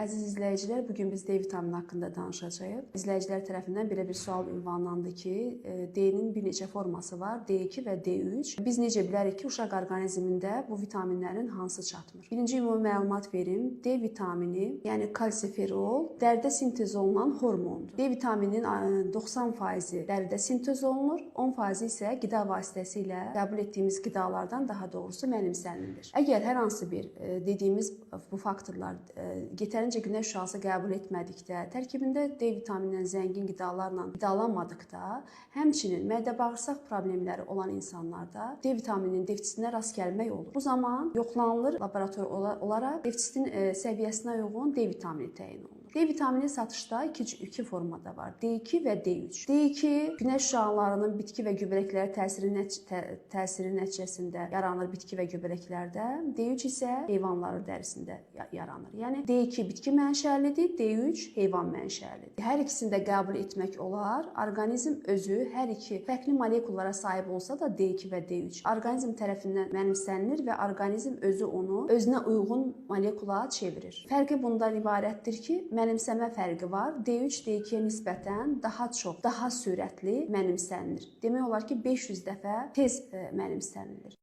Əziz izləyicilər, bu gün biz D vitamini haqqında danışacağıq. İzləyicilər tərəfindən belə bir sual ünvanlandı ki, D-nin bir neçə forması var, D2 və D3. Biz necə bilərik ki, uşaq orqanizmində bu vitaminlərin hansı çatmır? Birinci ümumi məlumat verim. D vitamini, yəni kalsiferol, dəridə sintez olunan hormondur. D vitamininin 90%-i dəridə sintez olunur, 10%-i isə qida vasitəsilə qəbul etdiyimiz qidalardan, daha doğrusu mənimsənilir. Əgər hər hansı bir dediyimiz bu faktorlar yetərincə günəş şüası qəbul etmədikdə, tərkibində D vitaminindən zəngin qidalarla qidalanmadıqda, həmçinin mədə-bağırsaq problemləri olan insanlarda D vitamininin defitsitinə rast gəlmək olur. Bu zaman yoxlanılır laborator olaraq defitsitin səviyyəsinə uyğun D vitamini təyin olunur. D vitamini satışda iki formada var: D2 və D3. D2 günəş şüalarının bitki və göbələklərə təsiri nəticəsində yaranır bitki və göbələklərdə. D3 isə heyvanların dərisində yaranır. Yəni D2 bitki mənşəlidir, D3 heyvan mənşəlidir. Hər ikisini də qəbul etmək olar. Orqanizm özü hər iki fərqli molekullara sahib olsa da D2 və D3 orqanizm tərəfindən mənimsənilir və orqanizm özü onu özünə uyğun molekula çevirir. Fərqi bundan ibarətdir ki, mənimsəmə fərqi var. D3 D2-yə nisbətən daha çox, daha sürətli mənimsənilir. Demək olar ki, 500 dəfə tez mənimsənilir.